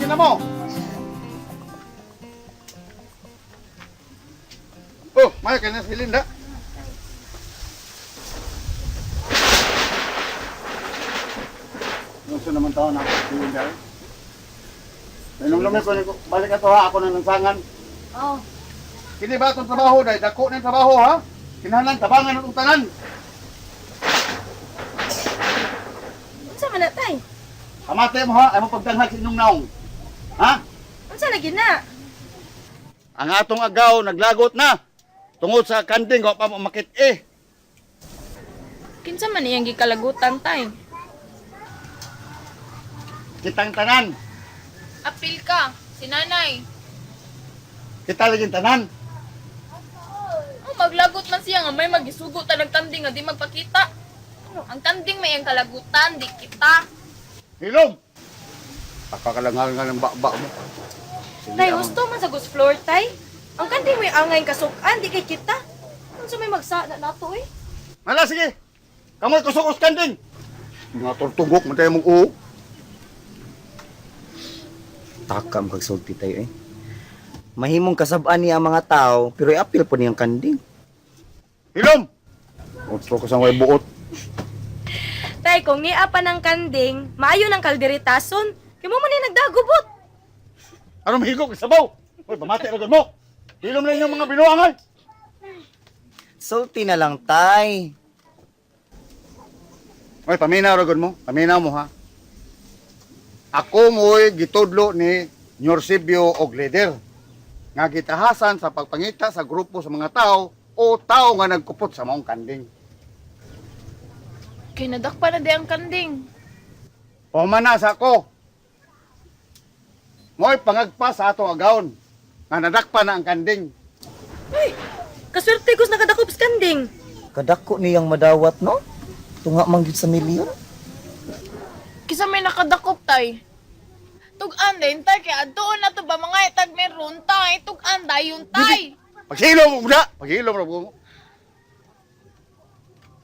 na mo. Oh, may kanya si Linda. Gusto naman tao na si Linda. Minumlumi ko, balik na to ha, ako na lansangan. Oh. Kini ba itong trabaho dahil dako na yung trabaho ha? Kinahanglan tabangan itong tanan. Unsa man na tay? Kamate mo ha, ay mo pagdanghag sa inyong naong. Ha? Unsa lagi na? Ang atong agaw naglagot na. Tungod sa kanding wa pa mo makit eh. Kinsa man iyang gikalagutan tay? Kitang tanan, Apil ka, si nanay. kita lagi tanan. Oh, maglagot man siya nga may magisugo ta ng kanding nga di magpakita. Ang kanding may iyang kalagutan, di kita. Hilom. Pakakalangal nga ng bakba mo. Sige, Tay, amang- gusto man sa ghost floor tay. Ang kanding may angay kasukan, di kay kita. Unsa may magsa na nato eh? Mala sige. Kamoy kusog us kanding. Mga tortugok man tayo mong uo. Taka mo kagsulti tayo eh. Mahimong kasab-an niya ang mga tao, pero iapil po niyang kanding. Hilom. Otro ka sa way buot. Tay, kung niya pa ng kanding, maayo ng kalderitason. Kay mo man ni nagdagubot. Ano mahigog sabaw? Hoy, pamati ra gud mo. Hilom na inyong mga binuang ay. Sulti na lang, tay. Oy, paminaw ra gud mo. Paminaw mo ha. Ako mo'y gitudlo ni Nyorsibio og leader nga gitahasan sa pagpangita sa grupo sa mga tao o tao nga nagkupot sa maong kanding. Kay nadakpa na di ang kanding. Pamana sa ako. Mo'y pangagpa sa atong agawon nga nadakpa na ang kanding. Ay, kaswerte kus nakadakop sa kanding. Kadako niyang madawat, no? Tunga man gyud sa milyon. Kisa may nakadakop tay. Tug-an din tay kay adtuon na to ba mga itag meron tay. Tug-an dayon tay. Paghilom mo na, paghilom ra mo.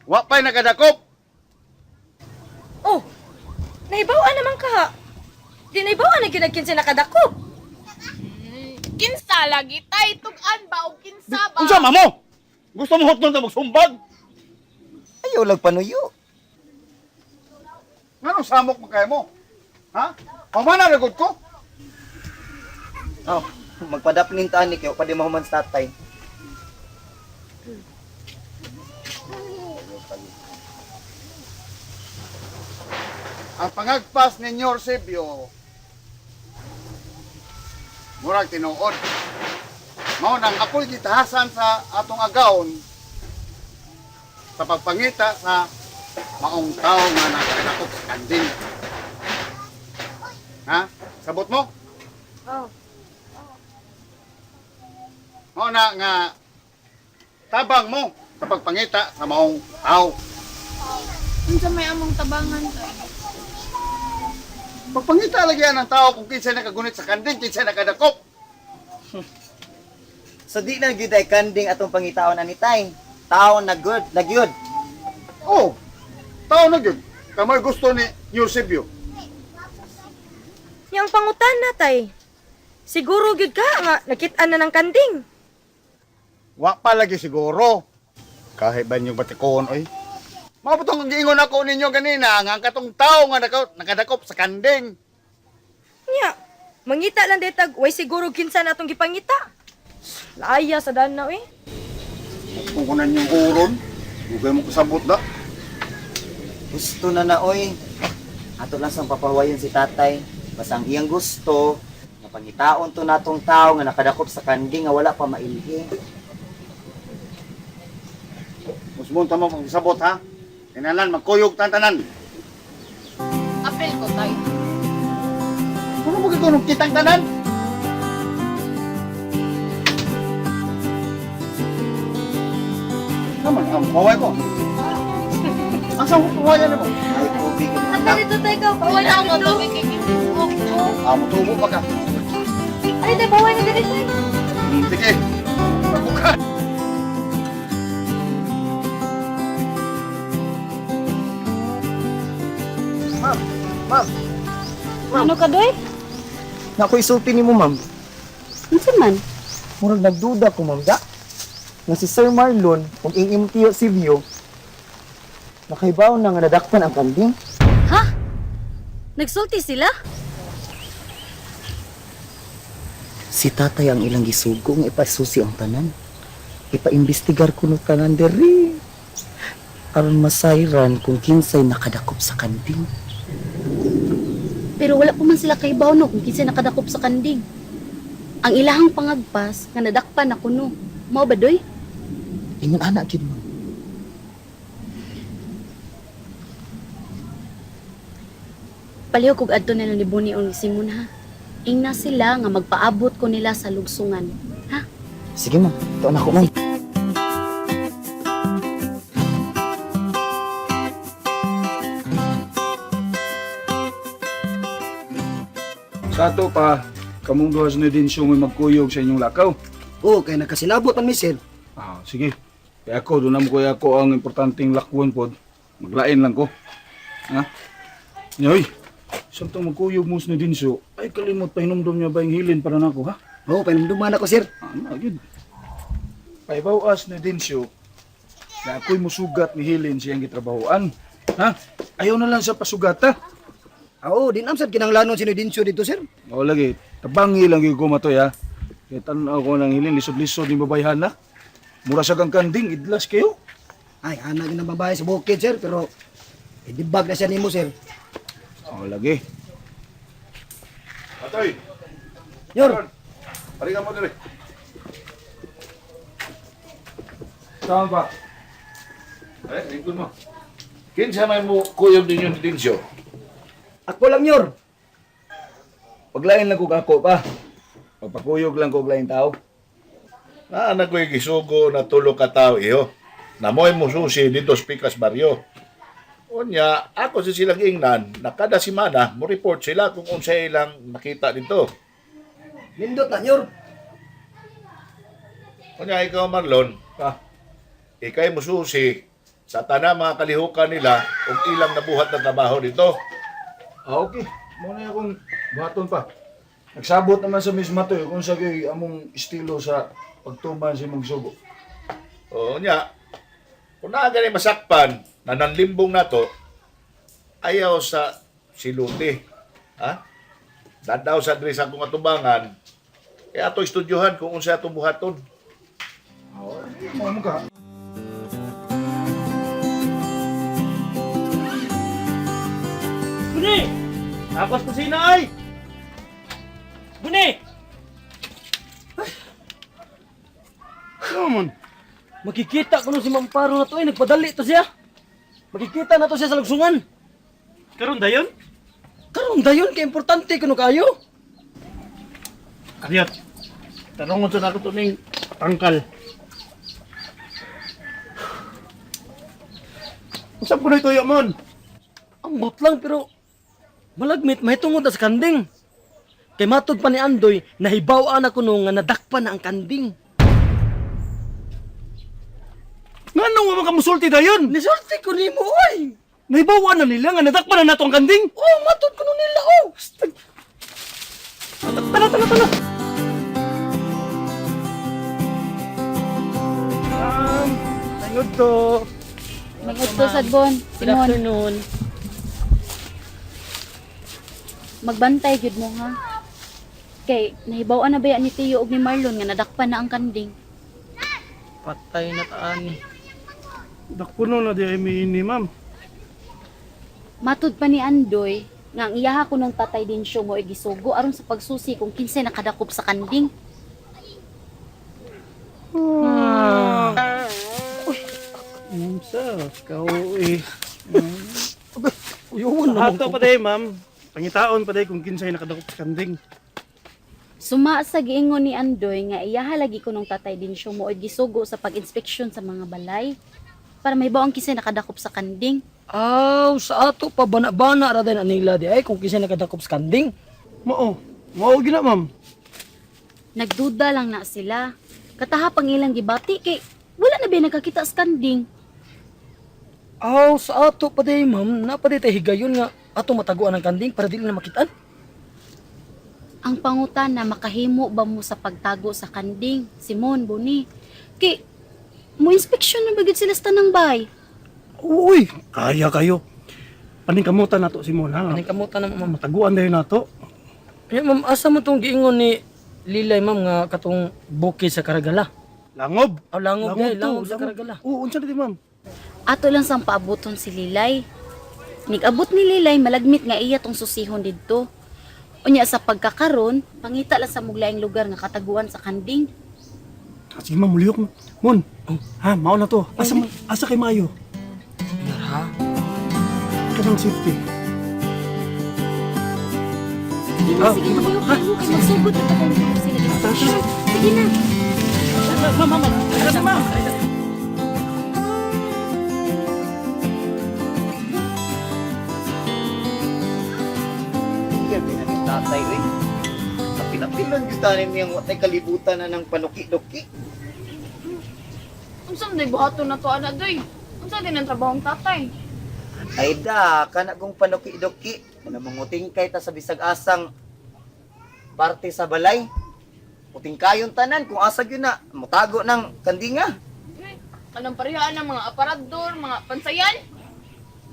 Wa pa'y nakadakop. Oh, nahibaw naman ka. Di nahibaw na gyud kinsa nakadakop. Kinsa lagi tay, tug-an ba og kinsa ba? Unsa mamo? Gusto mo hotdog na magsumbag? Ayaw lang panuyo. Nganong samok man kay mo? Ha? Pamana ra gud ko. Oh, magpadapnin ta ni kayo, pa di mahuman sa tatay. Ang pangagpas ni Nyorsebio murag tinuod. Mao nang ako'y gitahasan sa atong agawon sa pagpangita sa maong tao nga nakadakop sa kanding. Ha? Sabot mo? Oh. Mao na nga tabang mo sa pagpangita sa maong tao. Unsa may among tabangan tay? Pagpangita lagi ang tao kung kinsa nakagunit sa kanding, kinsa nakadakop. So di na gyud ay kanding atong pangitaon ani tay. Tao na good, na gyud. Oh, tao na gyud. Kamoy gusto ni Eusebio. Yang pangutan na tay. Siguro gyud ka nga nakit-an na ng kanding. Wa pa lagi siguro. Kahit ba inyong batikon, oy. Mao po tong giingon ako ninyo ganina nga ang katong tao nga nakadakop sa kanding. Nya, mangita lang detag way siguro kinsa na atong gipangita. Laaya sa danaw eh. Kung kunan yung uron, dugay mo kasabot da. Gusto na na oy. Ato lang sang papahuwayon si tatay. Basta ang iyang gusto, nga pangitaon to natong tao nga nakadakop sa kanding nga wala pa mailhi. Musmon ta mo pag ha. Kinalan magkuyog tan tanan. Apil ko tay. Ano mo gitunong kitang tanan? Naman ang kaway ko. Ang sa kawayan mo? Ay tubig ang Ata anak. dito tay ka, bawal Wala na ko dito. tubig kay ko. Ah, mutubo pa ka. Ay tay, bawal na dito tay. Sige. Pagbuka. Ma'am, ma'am, Ano ka doy? Nako isulti nimo, ma'am. Unsa man? Murag nagduda ko, ma'am, da. Nga si Sir Marlon ug ing imong tiyo si Vio, nakahibaw na nga nadakpan ang kanding. Ha? Nagsulti sila? Si tatay ang ilang gisugo nga ipasusi ang tanan. Ipaimbestigar kuno tanan diri. Aron masayran kung kinsay nakadakop sa kanding. Pero wala pa man sila kahibaw no kung kinsa nakadakop sa kanding. Ang ilahang pangagpas nga nadakpan na kuno. Mao ba doy? Ingon ana gid, ma'am. Palihog kog adto nila ni Bonnie o ni Simon ha. Ingna sila nga magpaabot ko nila sa lugsungan. Ha? Sige, ma'am. Ito na ako, ma'am. Sa ato pa, kamong duha sa din siya may magkuyog sa inyong lakaw. Oo, kay nagkasinabot man mi, sir. Ah, sige. Kaya ako, doon naman kuya ako ang importanteng lakwon pod. Maglain lang ko. Ha? Yoy, samtang magkuyog mo sa Nedinso, ay kalimot pa hinumdum niya ba yung hilin para nako, ha? Oo, painumduman ako, sir. Ano, yun. Paibawas na Dinso, na ako'y musugat ni Hilin siyang gitrabahoan. Ha? Ayaw na lang sa pasugata. Oo, di naman sir, kinanglanon si Nidinso dito, sir. Oo lagi, tabangi lang yung gumatoy ha. Kaya tanaw ko ng hilin, lisod-lisod ni babayhan na. Mura sa kang kanding, idlas kayo. Ay, anak ng babae sa bukid, sir, pero idibag na siya nimo, sir. Oo lagi. Atoy, Yor, halika mo dire. Tama ba? Ay, lingkod mo. Kinsa may mo kuyog ninyo ni Dinsyo? ako lang, Yor. Paglain lang ko ako pa. Pagpakuyog lang ko og laing tao. Naa na ko'y gisugo na tulo ka tao iyo. Namoy mo susi dito sa Picas Barrio. Unya, ako si silang ingnan na kada simana mo report sila kung unsay ilang nakita dito. Nindot na, Yor. Unya, ikaw Marlon, Pa, ikay mo susi sa tanang mga kalihukan nila ug ilang nabuhat na trabaho dito. ah, okay. Muna akong buhaton pa. Nagsabot naman sa misma to eh, kung sa kay among estilo sa pagtuman sa imong sugo. Oo niya. Kung naa gani masakpan na nanlimbong nato, ayaw sa siluti. Ha? Dadaw sa diri sa akong atubangan, kaya ato estudyohan kung unsa atong buhaton. Mo mo ka. Buni! Tapos kusina ay! Buni! Come on. Makikita ko si Mamparo na to ay nagpadali to siya. Makikita na to siya sa lugsungan. Karon dayon? Karon dayon kay importante kuno kayo. Karyat. Tanong sa nako to ning tangkal. Usap ko na ito, mon. Ambot lang pero malagmit mahitungod na sa kanding. Kay matod pa ni Andoy, nahibaw-an ako no nga nadakpan na ang kanding. Nganong wa man ka musulti dayon? Nisulti ko nimo oy. Nahibaw na nila nga nadakpan na nato ang kanding. Oh, matod kuno nila oh. Tala, tala, tala. Ma'am, tangod to. Mag-udto sad Bon, Good Simon. afternoon. Magbantay gyud mo ha. Kay nahibaw na ba ni Tio og ni Marlon nga nadakpan na ang kanding. Patay na taan. Dakpuno na di ay miini, ma'am. Matud pa ni Andoy nga ang iyaha ko ng tatay din siya mo gisugo aron sa pagsusi kung kinsay nakadakop sa kanding. Ma'am, sir, kau eh. Uyawan na Ato pa day, ma'am. Pangitaon pa day kung kinsay nakadakop sa kanding. Suma sa giingon ni Andoy nga iyaha lagi ko ng tatay din siya mo gisugo sa pag-inspeksyon sa mga balay para mahibaw ang kinsay nakadakop sa kanding. Aw, sa ato pa bana-bana ra din anila di ay kung kinsa nakadakop sa kanding. Mao. Mao gina, ma'am. Nagduda lang na sila. Katahapang ilang gibati kay wala na ba nakakita sa kanding. Aw, sa ato pa day, ma'am, na pa day tayo higayon nga ato mataguan ang kanding para dili na makitaan. Ang pangutana makahimo ba mo sa pagtago sa kanding, Simon, Boni? Kay mo inspeksyon na ba gyud sila sa tanang bay? Uy, kaya kayo. Paningkamutan nato si Mon, ha? Paningkamutan na ma'am. Mataguan dahil nato. Eh, ma'am, asa mo tong giingon ni Lilay, ma'am, nga katong bukid sa Karagala? Langob. Oh, langob, langob, to, langob sa Karagala. Oo, unsa na di, ma'am? Ato lang sang paaboton si Lilay. Nigabot ni Lilay malagmit nga iya tong susihon didto. Unya sa pagkakaron, pangita lang sa muglaing lugar nga kataguan sa kanding. Ah, sige, ma'am, muliyok mo. Mon, ha, mao na to. Asa, asa kay Mayo? Ha? Kanang safety. Sige na, sige na, kayo kayo kay magsugod na pa tayo sila inspeksyon. Sige na. Ma'am, ma'am, ma'am. Ma'am. Iya, ni tatay, uy. Kapilapilon gustanin niyang watay kalibutan na ng panuki-duki. Unsa man day buhaton na to ana doy? Unsa din ang trabahong tatay? Ay da, kana kong panuki-duki. Kana manguting kay ta sa bisag asang parte sa balay. Puting kayon tanan kung asa gyud na mutago ng kandinga. Eh, kanang parehaan ng mga aparador, mga pansayan.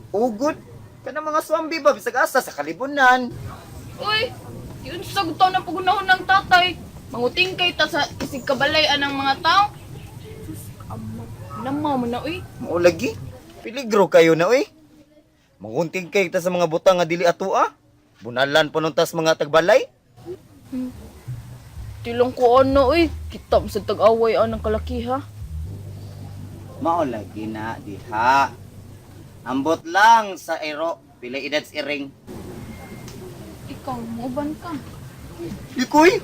Ugod kana mga swambi ba bisag asa sa kalibunan. Uy, yun sa gutaw ng pagunahon ng tatay. Manguting kay ta sa isig kabalay anang mga tao. Sus, ama. Namaw mo na, uy. Mao lagi. Peligro kayo na uy. Mangunting kay ta sa mga butang nga dili atua. Bunalan pa nun tas mga tagbalay. Tilong ko ano, uy. Kita mo sa tag-away anang kalakiha. Mao lagi na diha. Ambot lang sa ero, pila edad si iring. Ikaw, mauban ka. Ikoy.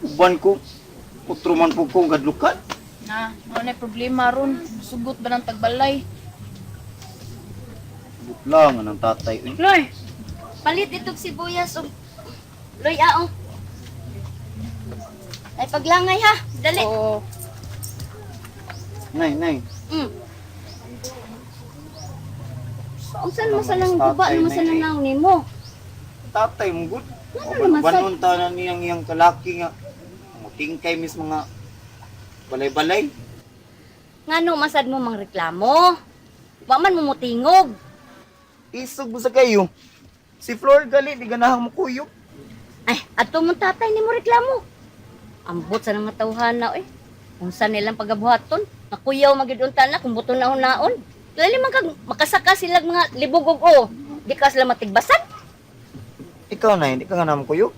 Uban ko. Putro man po kong gadlukan. Na, ano na problema ron. Sugot ba ng tagbalay? Ambot lang anang tatay uy. Loy, palit itong sibuyas og Loy ao. Ay paglangay ha, dali. Oo. Nay, nay. Unsa naman sa nang guba naman sa nang naong nimo? Tatay mo gud. Ano naman sa- Uban ta na niyang iyang kalaki nga. Mutingkay mis mga balay-balay. Ngano masad mo mang reklamo? Wa man mo motingog. Isog mo sa kayo. Si Flor gali di ganahang mo kuyog. Ay, adto mong tatay nimo reklamo. Ambot sa nga tawhana oy. Unsa nilang pagabuhaton? Nakuyaw magyud unta na kung buton na naon. Dali man kag makasaka sila mga libog og o. Di ka sila matigbasan. Ikaw na, hindi ka nga naman kuyog.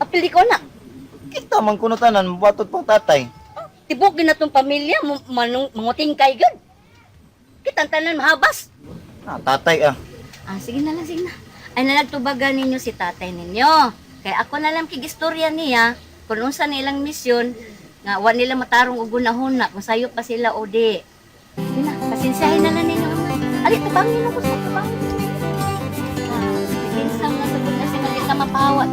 Apil di ko na. Kita man kuno tanan, mabatod pang tatay. Tibok gyud na tong pamilya manong manguting kay gyud. Kitang tanan mahabas. Ah, tatay ah. Ah, sige na lang, sige na. Ay nalagtubagan ninyo si tatay ninyo. Kaya ako na lang kig-istorya niya kung unsa nilang misyon nga wa nila matarong og gunahon na kung sayo pa sila o di. Sige na, pasensyahin na lang ninyo ama. Ali, tabangin ako sa tabangin. Ah, pinsang na sa na si Malita mapawa.